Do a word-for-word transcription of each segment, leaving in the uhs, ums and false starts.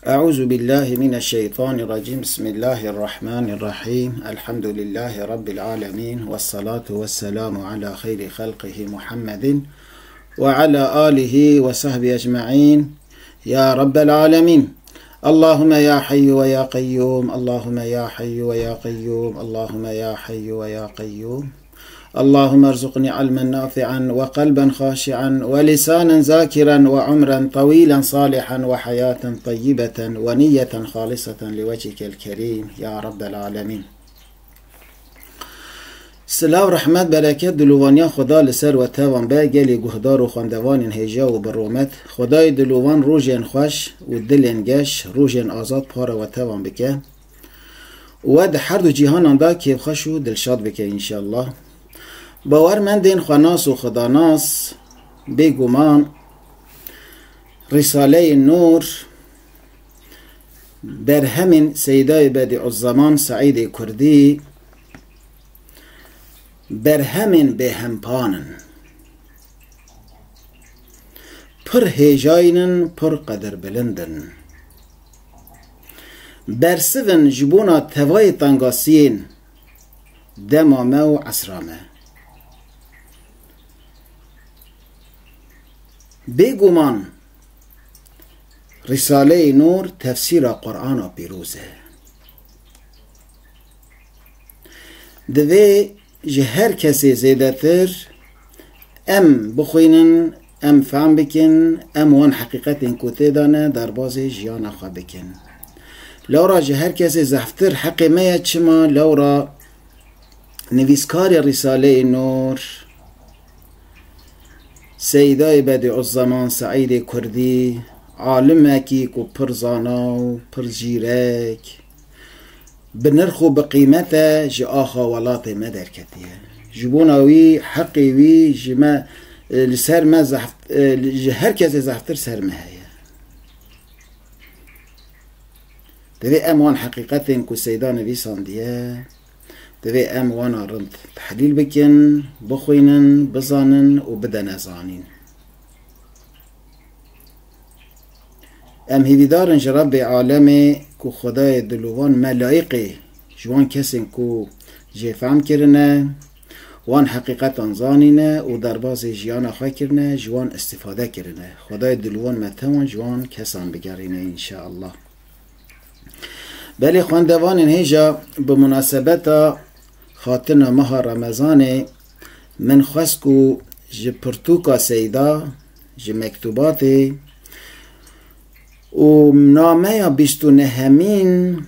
أعوذ بالله من الشيطان الرجيم. بسم الله الرحمن الرحيم. الحمد لله رب العالمين، والصلاة والسلام على خير خلقه محمد وعلى آله وصحبه أجمعين. يا رب العالمين. اللهم يا حي ويا قيوم، اللهم يا حي ويا قيوم، اللهم يا حي ويا قيوم. اللهم ارزقني علما نافعا وقلبا خاشعا ولسانا ذاكرا وعمرا طويلا صالحا وحياة طيبة ونية خالصة لوجهك الكريم يا رب العالمين. Silav, rehmet, bereket, dilovaniya Xweda li ser we tevan be, gelê guhdar û xwendevanên hêja û bi rûmet. Xwedayê dilovan rojên xweş û dilên geş, rojên azad para we tevan bike. We di her du cîhanan de kêfxweş û dilşad bike înşallah. Bawermendên xwenas û xwedanas, bêguman Rîsaleyê Nûr, berhemên Seydayê Bedîuzzeman Seîdê Kurdî, berhemên bêhempan in. Pir hêjayîn in, pir qedirbilind in. Bersiv in ji bona tevayê tengasiyên dema me û esra me. Bêguman Rîsaleyê Nûr tefsîra Qur'ana Pîroz e. Divê ji her kesê zêdetir em bixwînin, em fehm bikin, em wan heqîqetên ku tê de ne derbazê jiyana xwe bikin. Lewra ji her kesê zehftir heqê me ye, çima lewra nivîskarê Rîsaleyê Nûr, Seydayê Bedîuzzeman Seîdê Kurdî, alimekî ku pir zana û pir zîrek, bi nirx û bi qîmet e, ji axa welatê me derketiye. Ji bona wî heqê wî ji me, e, li ser me zehf-, e, ji her kesê zehftir ser me heye. Divê em wan heqîqetên ku Seyda nivîsandiye, divê em wana rind tehlîl bikin, bixwînin, bizanin û bidene zanîn. Em hîvîdar in ji Rebbê alemê ku Xwedayê dilovan me layiqê ji wan kesên ku jê fehm kirine, wan heqîqetan zanîne û derbazê jiyana xwe kirine, ji wan îstîfade kirine. Xwedayê dilovan me tewan ji wan kesan bigerîne înşeallah. Belê xwendevanên hêja, bi munasebeta hatina meha Remezanê, min xwest ku ji pirtûka Seyda, ji mektubatê û nameya bîst û nehemîn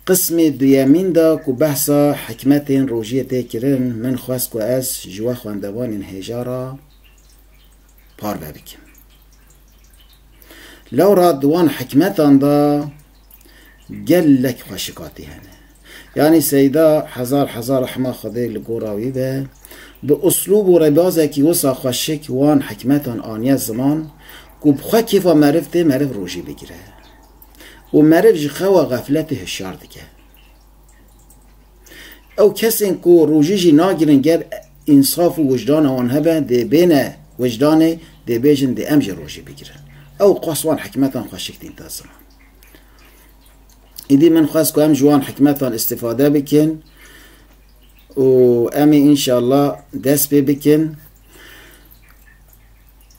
qismê duyemîn de ku behsa hikmetên rojiyê tê kirin, min xwest ku ez ji we xwendevanên hêja re parve bikim. Lewra di wan hikmetan de gelek xweşikatî hene. Yanî Seyda, hezar hezar rehma Xwedê li gora wî be, bi uslûb û rêbazekî wisa xweşik wan hikmetan aniye ziman ku bi xwe kêfa meriv tê meriv rojî bigire. Û meriv ji xewa xefletê hişyar dike. Ew kesên ku rojî jî nagirin, ger însaf û wijdana wan hebe, dê bêne wijdanê, dê bêjin, dê em jî rojî bigirin. Ew qas wan hikmetan xweşik tîn te ziman. Îdî min xwest ku em ji wan hikmetan îstîfade bikin û em ê înşallah dest pê bikin.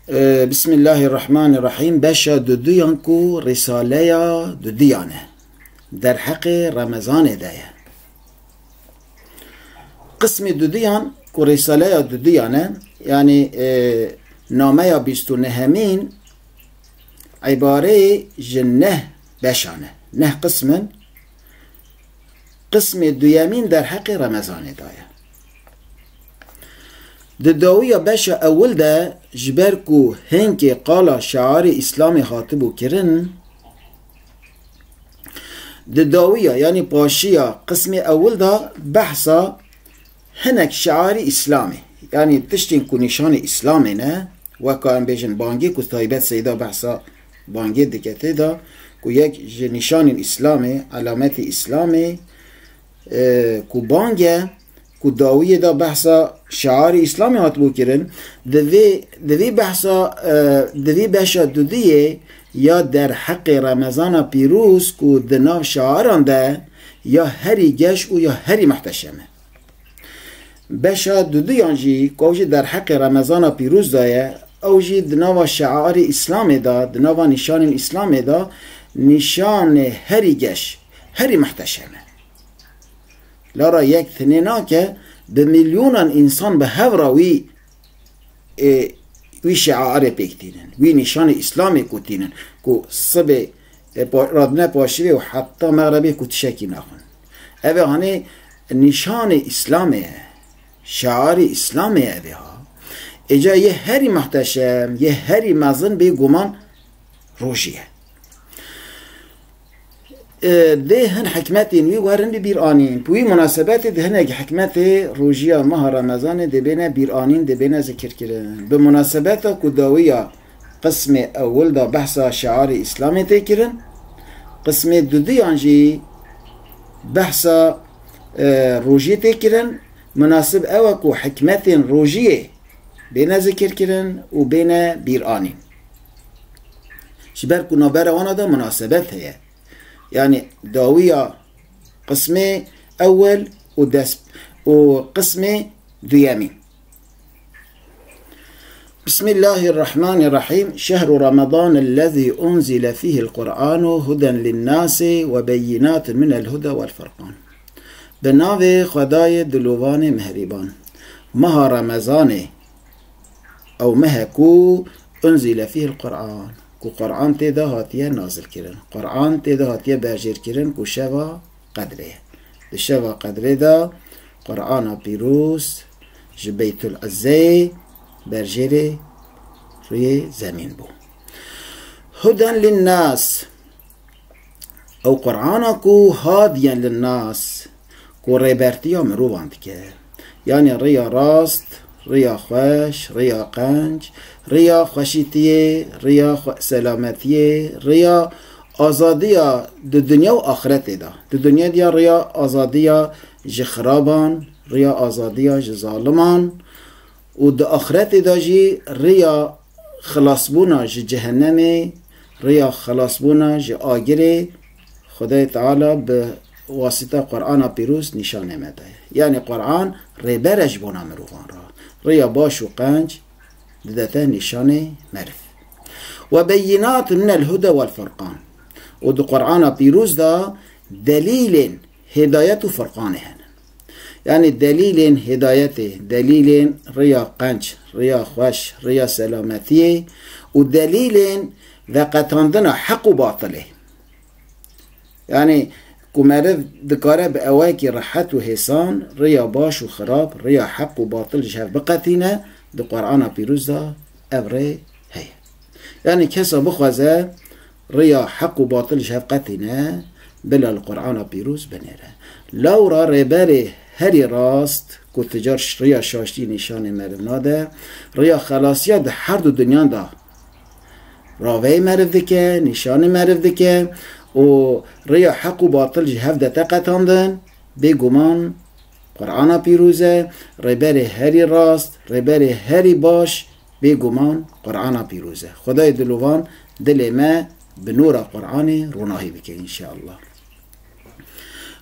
Ee, Bismillahirrahmanirrahîm. Beşa duduyan ku Rîsaleya duduyan e, derheqê Remezanê de ye. Qismê duduyan ku Rîsaleya duduyan e, yanî, e, nameya bîst û nehemîn, îbareyê ji neh beşan e. Neh qism in. Qismê duyemîn derheqê Remezanê de ye. Di dawiya beşa ewil de, ji ber ku hinkê qala şiarê Îslamê hatibû kirin, di dawiya, yanî paşiya qismê ewil de behsa hinek şiarî Îslamê, yanî tiştên ku nîşanê Îslamê ne, weka em bêjin bangê ku taybet Seyda behsa bangê dike tê de, ku yek ji nîşanên Îslamê, elametê Îslamê, e, ku bang e, ku dawiyê de behsa şiarê Îslamê hatibû kirin, di vê, di vê behsa, e, di vê beşa dudiyê ya derheqê Remezana pîroz ku di nav şiaran de ya herî geş û ya herî muhteşem e. Beşa duduyan jî ku ew jî derheqê Remezana pîroz de ye, ew jî di nava şiarê Îslamê de, di nava nîşanên Îslamê de nîşanê herî geş, herî muhteşem e. Lara yek tinê nake, bi milyonan însan bi hev re wî, e, wî şiarê pêk tînin, wî nîşanê Îslamê ku tînin, ku sibê, e, pa-, radine paşirê û heta mexrebê ku tişekî naxwin. Ev ê hanê nîşanê Îslamê ye, şiarê Îslamê ye ev ê ha. Îca yê herî muhteşem, yê herî mezin bêguman rojî ye. E, dê hin hikmetên wî werin bi bîr anîn. Bi wî munasebetê di hinek hikmetê rojiya meha Remezanê dê bêne bîr anîn, dê bêne zikirkirin. Bi munasebeta ku dawiya qismê ewil de behsa şiarê Îslamê tê kirin, qismê duduyan jî behsa, e, rojiyê tê kirin. Munasib ew e ku hikmetên rojiyê bêne zikirkirin û bêne bîr anîn. Ji ber ku navbera wana de munasebet heye. Yanî dawiya qismê ewel û des-, û qismê duyemî. Bismillahirrahmanirrahîm. Şehru Ramadan ellezî unzile fîhil Qur'anu huden linnasî ve beyînatin minel huda vel furqan. Bi navê Xwedayê dilovanê mihrîban. Meha Remezanê, ew meh e ku unzîle fîhil Qur'an, ku Qur'an tê de hatiye nazilkirin. Qur'an tê de hatiye berjêrkirin ku şeva Qedrê ye. Di şeva Qedrê de Qur'ana pîroz ji Beytul Izzeyê berjêrê rûyê zemîn bû. Huden linnas, ew Qur'ana ku hadiyen linnas, ku rêbertiya mirovan dike. Yanî rêya rast, rêya xweş, rêya qenc, rêya xweşîtiyê, rêya xwe-, selametiyê, rêya azadiya di dinya û axretê de. Di dinya de ya rêya azadiya ji xiraban, rêya azadiya ji zaliman û di axretê de jî rêya xilasbûna ji cehennemê, rêya xilasbûna ji agirê Xwedayê Teala bi wasita Qur'ana pîroz nîşanê me daye. Yanî Qur'an rêber e ji bona mirovan re. Rêya baş û qenc didete nîşanê meriv. Ve beyînat minel huda vel furqan. Û di Qur'ana pîroz de delîlên hidayet û furqanê hene. Yanî delîlên hidayetê, delîlên rêya qenc, rêya xweş, rêya selametiyê û delîlên veqetandina heq û batilê. Yanî ku meriv dikare bi ewekî rehet û hêsan rêya baş û xirab, rêya heq û batil ji hev biqetîne, di Qur'ana pîroz de ev rê heye. Yanî kesa bixwaze rêya heq û batil ji hev qetîne, bila li Qur'ana pîroz binêre. Lewra rêberê herî rast ku ti car ş-, rêya şaştî nîşanê meriv nade, rêya xelasiya di her du dinyan de raveyê meriv dike, nîşanê meriv dike û rêya heq û batil ji hev dete qetandin, bêguman Qur'ana pîroz e, rêberê herî rast, rêberê herî baş, bêguman Qur'ana pîroz e. Xwedayê dilovan dilê me bi nûra Qur'anê ronahî bike înşeallah.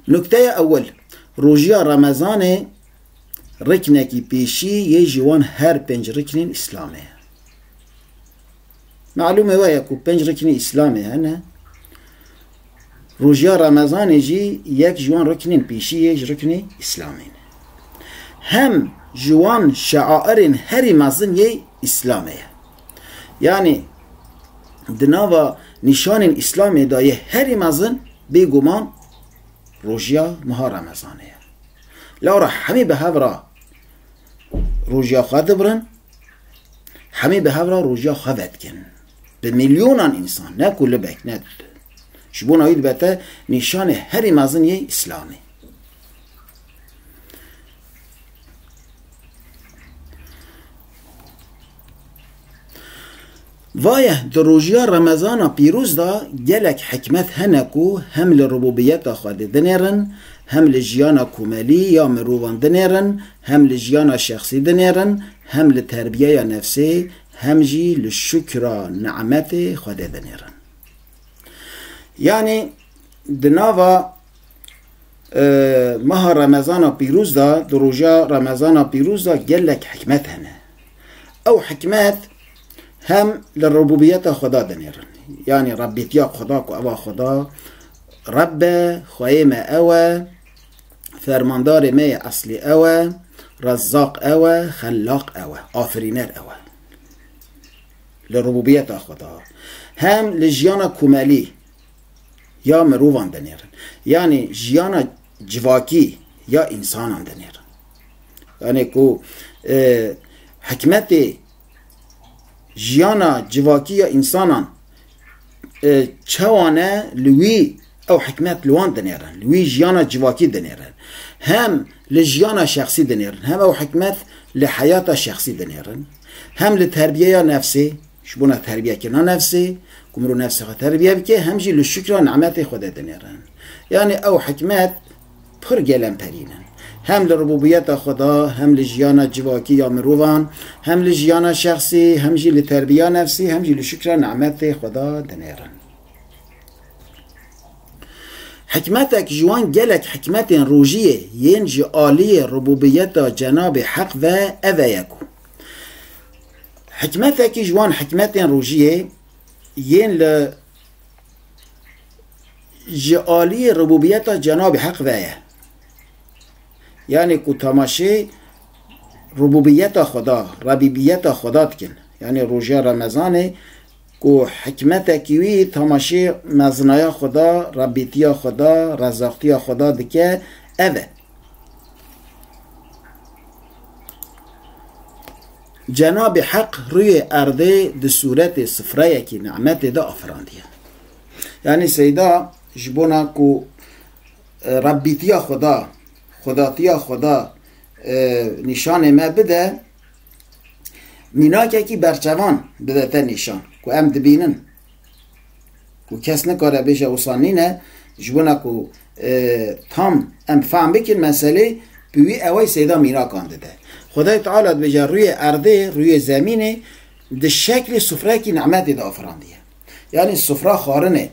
Nukteya ewil, rojiya Remezanê riknekî pêşî yê ji wan her pênc riknên Îslamê ye. Melûmê we ye ku pênc riknê Îslamê hene. Rojiya Remezanê jî yek ji wan riknên pêşî yê ji riknê Îslamê ne. Hem ji wan şiarên herî mezin yê Îslamê ye. Yanî di nava nîşanên Îslamê de yê herî mezin bêguman rojiya meha Remezanê ye. Lewra hemî bi hev re rojiya xwe dibirin, hemî bi hev re rojiya xwe vedikin. Bi milyonan însan, ne ku libek, ne. Ji bona wî dibete nîşanê herî mezin yê Îslamê. Vaye, di rojiya Remezana pîroz de gelek hikmet hene ku hem li rububiyeta Xwedê dinêrin, hem li jiyana komelî ya mirovan dinêrin, hem li jiyana şexsî dinêrin, hem li terbiyeya nefsê, hem jî li şukra nimetê Xwedê dinêrin. Yanî di nava, e, meha Remezana pîroz de, di roja Remezana pîroz de gelek hikmet hene. Ew hikmet hem li rububiyeta Xweda dinêrin. Yanî Rebbîtiya Xweda ku eva Xweda Rebb e, xweyê me ew e, fermandarê me yê eslî ew e, Rezzaq ew e, Xellaq ew e, afirîner ew e. Li rububiyeta Xweda. Hem li jiyana komelî ya mirovan dinêrin. Yanî jiyana civakî ya însanan dinêrin. Yanî ku, e, hikmetê jiyana civakî ya însanan, e, çawa ne, li wî ew hikmet li wan dinêrin. Li wî jiyana civakî dinêrin. Hem li jiyana şexsî dinêrin. Hem ew hikmet li heyata şexsî dinêrin. Hem li terbiyeya nefsê, ji bona terbiyekirina nefsê, ku mirov nefsê xwe terbiye bike, hem jî li şukra nimetê Xwedê dinêrin. Yanî ew hikmet pir gelemperîn in. Hem li rububiyeta Xweda, hem li jiyana civakî ya mirovan, hem li jiyana şexsî, hem jî li terbiya nefsî, hem jî li şukra nimetê Xweda dinêrin. Hikmetek ji wan gelek hikmetên rojiyê yên ji aliyê rububiyeta Cenabê Heq ve ev e ye ku hikmetekî ji wan hikmetên rojiyê yên li ji aliyê rububiyeta Cenabê Heq ve ye. Yanî ku temaşê rububiyeta Xweda, rebîbiyeta Xweda dikin. Yanî roja Remezanê ku hikmetekî wî temaşê mezinaya Xweda, rebîtiya Xweda, rezaqtiya Xweda dike, ev e. Cenabê Heq rûyê erdê di sûretê sifreyekî nimetê de afirandiye. Yanî Seyda ji bona ku, e, Rebbîtiya Xweda, Xwedatiya Xweda, e, nîşanê me bide, mînakekî berçevan dide te nîşan, ku em dibînin. Ku kes nikare bêje wisa nîne, ji bona ku, e, tam em fehm bikin meselê, bi wî ewey Seyda mînakan dide. Xwedayê Teala dibêje, rûyê erdê, rûyê zemînê, di şeklê sufrekî nimetê de afirandiye. Yanî sufra xwarinê.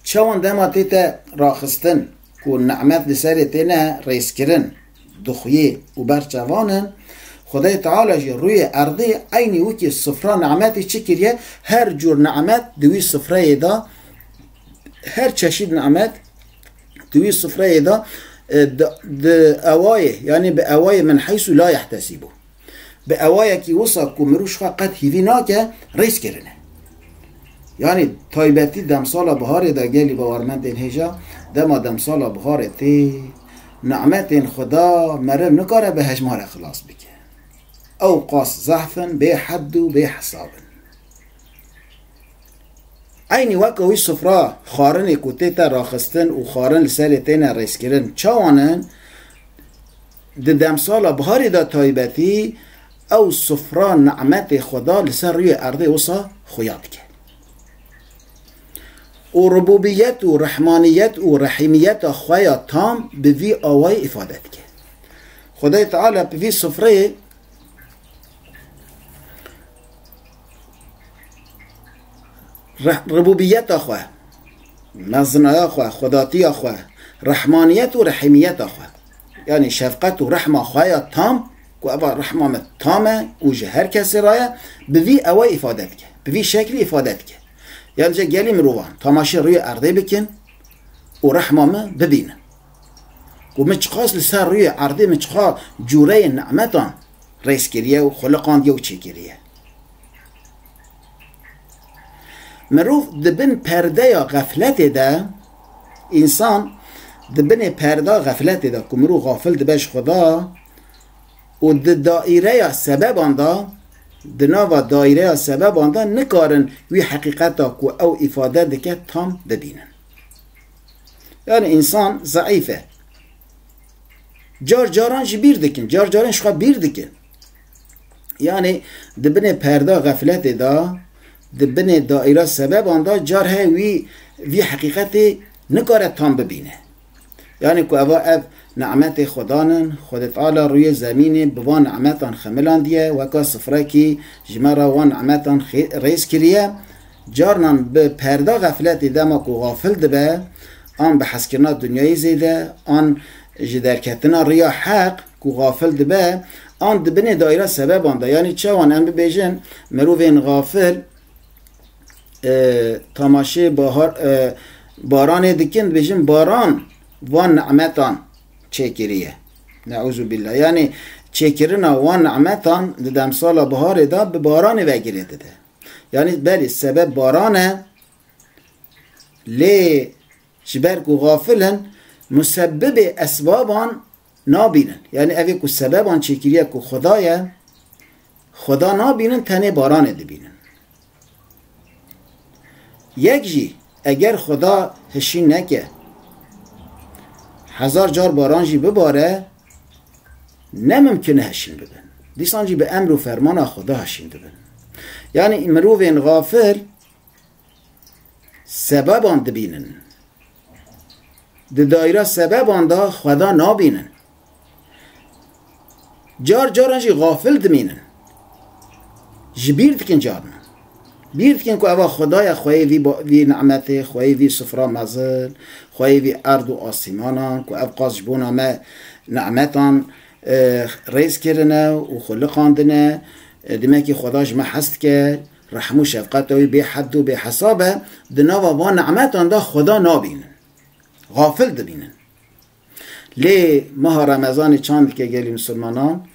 Çawan dema tête raxistin ku nimet li serê têne rêzkirin, dixuyê û berçevan in, Xwedayê Teala jî rûyê erdê eynî wekî sifra nimetê çi kiriye, her cûr nimet di wî sifreyê de, her çeşîd nimet di wî sifreyê de, e, di, di ewayê, yanî bi ewayê min heysu la yehtesîbû. Bi ewayekî wisa ku mirov ji xwe qet hîvî nake, rêz kirine. Yanî taybetî demsala biharê de gelî bawermendên hêja, dema demsala biharê tê, nimetên Xweda meriv nikare bi hejmarê xilas bike. Ew qas zehf in, bê hed û bê hesab in. Eynî weke wî sifra xwarinê ku tête raxistin û xwarin li serê têne rêzkirin, çawan in? Di demsala biharê de taybetî ew sifra nimetê Xweda li ser rûyê erdê wisa xuya dike. Û rububiyet û rehmaniyet û rehîmiyeta xwe ya tam bi vî awayî îfade dike. Xwedayê Teala bi vî sifreyê Re-, ribubiyeta xwe, mezinaya xwe, xwedatiya xwe, rehmaniyet û rehîmiyeta xwe, yanî şefqet û rehma xwe ya tam, ku eva rehma me tam e û ji her kesê re ye, bi vî ewe îfade dike, bi vî şeklî îfade dike. Yanî ji gelî mirovan temaşê rûyê erdê bikin û rehma min bibînin. Ku min çiqas li ser rûyê erdê min çiqa cûreyên nimetan rêz kiriye û xuliqandiye û çêkiriye. Mirov di bin perdeya xefletê de, însan di binê perda xefletê de, ku mirov xafil dibe ji Xweda û di daîreya sebeban de, di nava daîreya sebeban de nikarin wî heqîqeta ku ew îfade dike tam bibînin. Yanî însan zeîf e. Car caran ji bîr dikin, car caran ji xwe bîr dikin. Yanî di binê perda xefletê de, di binê daîra sebeban de car heye wî vî heqîqetê nikare tam bibîne. Yanî ku eva ev nimetê Xudan in, Xwedê Teala rûyê zemînê bi van nimetan xemilandiye, weka sifrekî ji me re wan nimetan xê-, rêz kiriye. Carnan bi perda xefletê dema ku xafil dibe, an bi hezkirina dinyayê zêde, an ji derketina riya heq ku xafil dibe, an di binê daîra sebeban de. Yanî çawan em bibêjin, mirovên xafil, e, tamaşê bahar, e, baranê dikin, dibêjin baran van nimetan çêkiriye. Neûzubillah. Yanî çêkirina wan nimetan di demsala biharê de bi baranê ve girê dide. Yanî belê sebeb baran e, lê ji ber ku xafil in, musebbibê esbaban nabînin. Yanî evê ku sebeban çêkiriye ku Xweda ye, Xweda nabînin, tenê baranê dibînin. Yek jî eger Xweda hişîn neke, hezar car baran jî bibare, ne mimkin e hişîn bibin. Dîsan jî bi emr û fermana Xweda hişîn dibin. Yanî mirovên xafil sebeban dibînin. Di daîra sebeban de Xweda nabînin. Car caran jî xafil dimînin. Ji bîr dikin carna. Bîr dikin ku eva Xwedaya xweyê vî ba-, vî nimetê, xweyê vî sifra mezin, xweyê vî erd û asîmanan, ku ev qas ji bona me nimetan, e, rêz kirine û xuliqandine. E, demekî Xweda ji me hez dike, rehm û şefqeta wî bê hed û bê hesab e, di nava van nimetan de Xweda nabînin. Xafil dibînin. Lê meha Remezanê çand dike gelî misilmanan?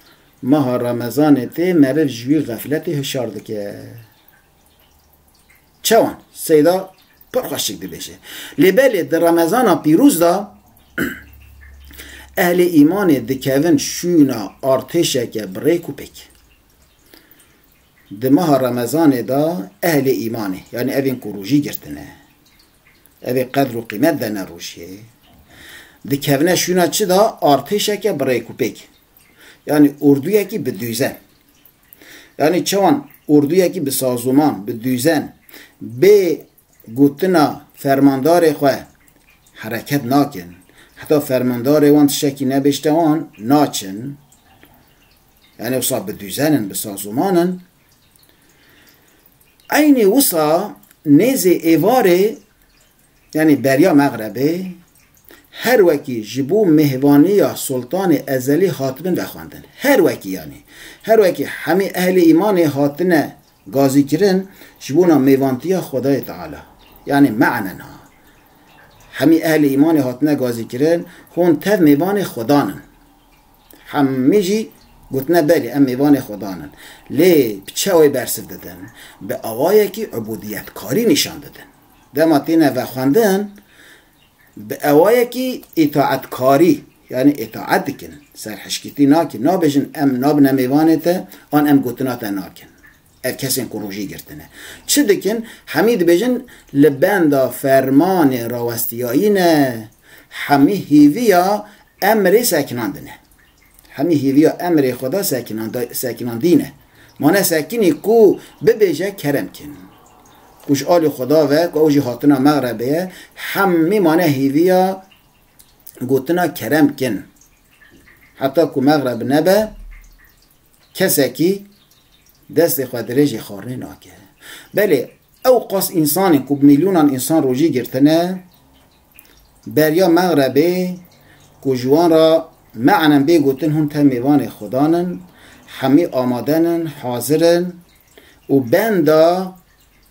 Meha Remezanê tê meriv ji wî xefletê hişar dike. Çawan? Seyda pir xweşik dibêje. Lê belê di Remezana pîroz de ehlê îmanê dikevin şûna artêşeke bi rêk û pêk. Di meha Remezanê de ehlê îmanê, yanî evên ku rojî girtine, evê qedr û qîmet dene rojiyê, dikevine şûna çi de? Artêşeke bi rêk û pêk. Yanî orduyekî bi dûzen. Yanî çawan orduyekî bi sazûman, bi dûzen, bê gotina fermandarê xwe hereket nakin. Heta fermandarê wan tiştekî nebêjte wan naçin. Yanî wisa bi dûzen in, bi sazûman in. Eynî wisa nêzê êvarê, yanî beriya mexrebê, her wekî ji bo mêhvaniya Sultanê Ezelî hatibin vexwendin. Her wekî yanî. Her wekî hemî ehlê îmanê hatine gazîkirin ji bona mêvantiya Xwedayê Teala. Yanî me'nen ha. Hemî ehlê îmanê hatine gazîkirin, hûn tev mêvanê Xwedan in. Hemî jî gotine belê, em mêvanê Xwedan in. Lê bi çi ew ê bersiv didin? Bi awayekî ubudiyetkarî nîşan didin. Dema têne vexwendin, bi awayekî îtaetkarî, yanî îtaet dikin, serhişkîtî nakin, nabêjin em nabine mêvanê te, an em gotina te nakin. Ev kesên ku rojî girtine. Çi dikin? Hemî dibêjin li benda fermanê rawestiyayî ne. Hemî hêviya emrê sekinandine. Hemî hêviya emrê Xweda sekinanda-, sekinandî ne. Mane sekinî ku bibêje kerem kin. Ku ji alî Xweda ve, ku ew jî hatina mexrebê ye, hemî mane hêviya gotina kerem kin. Heta ku mexreb nebe, kesekî destê xwe dirêjê xwarinê nake. Belê, ew qas însanên ku bi milyonan însan rojî girtine, beriya mexrebê ku ji wan re me'nen bê gotin hûn tev mêvanê Xudan in, hemî amade nin, hazir in û benda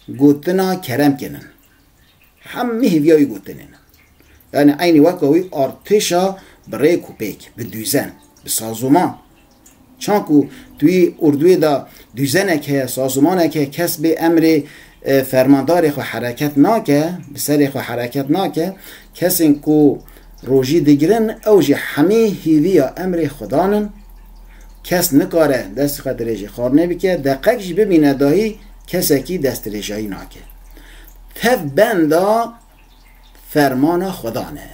gotina kerem kinin. Hemî hêviya wî gotinê ne. Yanî eynî weka wî artêşa bi rêk û pêk, bi dûzen, bi sazûman. Çan ku tu wî orduyê de dûzenek heye, sazûmanek heye, kes bê emrê, e, fermandarê xwe hereket nake, bi serê xwe hereket nake, kesên ku rojî digirin, ew jî hemî hêviya emrê Xudan in. Kes nikare destê xwe dirêjê xwarinê bike, deqek jî bimîne dahî kesekî destdirêjayî nake. Tev benda fermana Xudan e.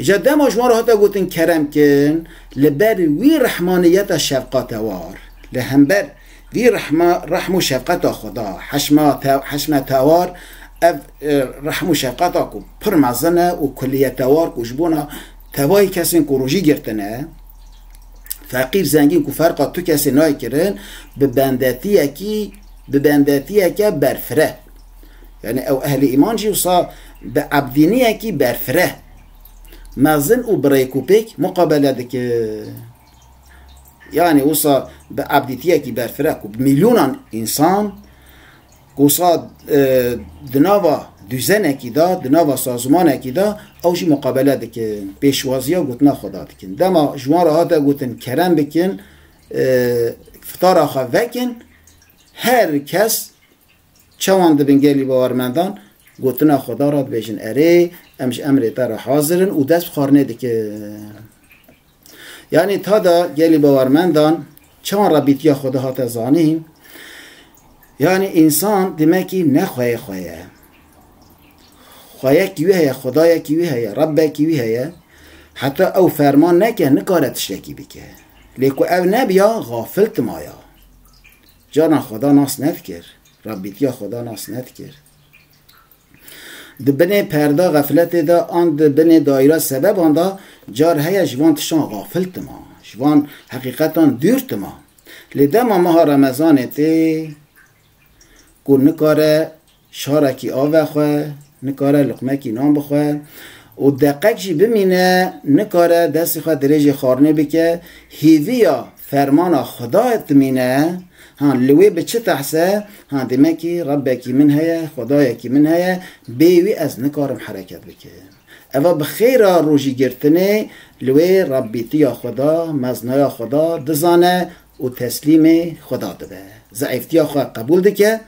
Îca dema ji wan re hate gotin kerem kin, li ber wî rehmaniyeta şefqatewar, li hember vî rehma, rehm û şefqeta Xuda, heşma te-, heşme tewar, ev, e, rehm û şefqeta ku pir mezin e û kulliyetewar ku ji bona tevayî kesên ku rojî girtine, feqîr zengîn ku ferqa tu kesê nayê kirin, bi bendetiyekî bi bendetiyeke berfireh. Yani ew ehlî îman jî wisa bi ebdîniyekî berfireh, mezin û bi rêk û pêk muqabele dike. Yani wisa bi ebdîtiyekî berfireh ku bi milyonan însan ku wisa, e, di nava dûzenekî de, di nava sazmanekî de ew jî muqabele dikin, pêşwaziya gotina Xweda dikin. Dema ji wan re hate gotin kerem bikin, e, fitara xwe vekin, her kes çawan dibin gelî bawermendan, gotina Xweda re dibêjin, erê, em ji emrê te re hazir in û dest bi xwarinê dikin. Yanî tada gelî bawermendan çawan rebîtiya Xweda hate zanîn? Yanî însan demekî ne xweyê xwe ye. Xweyekî wî heye, Xwedayekî wî heye, Rebbekî wî heye. Heta ew ferman neke, nikare tiştekî bike. Lê ku ev nebiya, xafil timaya. Caran Xweda nas nedikir. Rebîtiya Xweda nas nedikir. Di binê perda xefletê de an di binê daîra sebeban de car heye ji van tiştan xafil tima, ji van heqîqetan dûr tima. Lê dema meha Remezanê tê ku nikare şarekî av vexwe, nikare luqmekî nan bixwe û deqek jî bimîne, nikare destê xwe dirêjê xwarinê bike, hêviya fermana Xwedayê dimîne, ha, li wê bi çi tehse? Ha, demekî Rebbekî min heye, Xwedayekî min heye, bê wî ez nikarim hereket bikim. Eva bi xêra rojîgirtinê li wê Rebbîtiya Xweda, meznaya Xweda dizane û teslîmê Xweda dibe. Zeîftiya xwe qebûl dike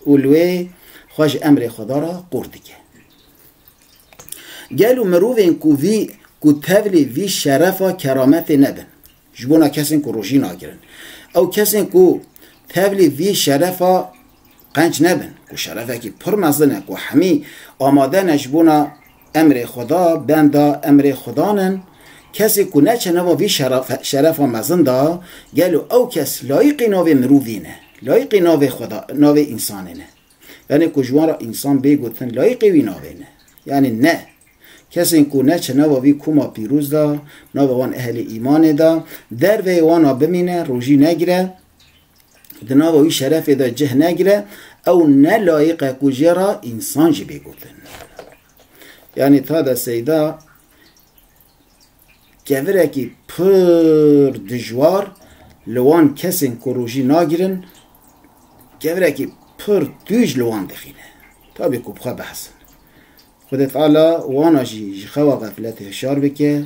û li wê xwe ji emrê Xweda re qûr dike. Gelo mirovên ku vî, ku tevlî vî şerefa kerametê nebin, ji bona kesên ku rojî nagirin, ew kesên ku tevlî vî şerefa qenc nebin, ku şerefekî pir mezin e, ku hemî amade ne ji bona emrê Xweda, benda emrê Xwedan in. Kesê ku neçe nava vî şerefe-, şerefa mezin de, gelo ew kes layiqê navê mirovî ne, layiqê navê Xweda, navê însanê ne? Yanî ku ji wan re însan bê gotin, layiqê wî navê ne. Yanî ne. Kesên ku neçe nava vî koma pîroz de, nava wan ehlê îmanê de, derveyê wana bimîne, rojî negire, di nava wî şerefê de cih negire, ew ne layiq e ku jê re însan jî bê gotin. Yanî tada seyda kevirekî pir dijwar li wan kesên ku rojî nagirin, kevirekî pir tûj li wan dixîne. Tabî ku bi xwe behsin. Xwedê Teala wana jî ji xewa xefletê hişyar bike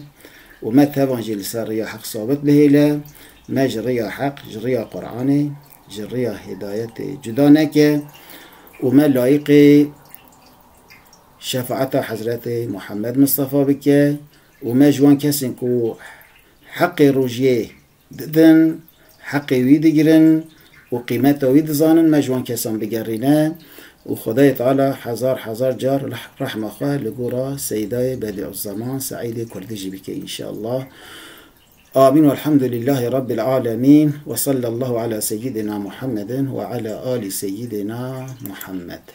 û me tevan jî li ser riya heq sabit bihêle, me ji riya heq, ji riya Qur'anê, ji riya hidayetê cuda neke û me layiqê şefaeta Hezretê Muhammed Mistefa bike û me ji wan kesên ku heqê rojiyê didin, heqê wî digirin û qîmeta wî dizanin, me ji wan kesan bigerîne û Xwedayê Teala hezar hezar car reh-, rehma xwe li gora Seydayê Bedîuzzeman Seîdê Kurdî jî bike înşallah. Amîn. Welhamdulîllahî Rabbil Alemîn. Ve sallallahu ala seyyidina Muhammedin ve ala alî seyyidina Muhammed.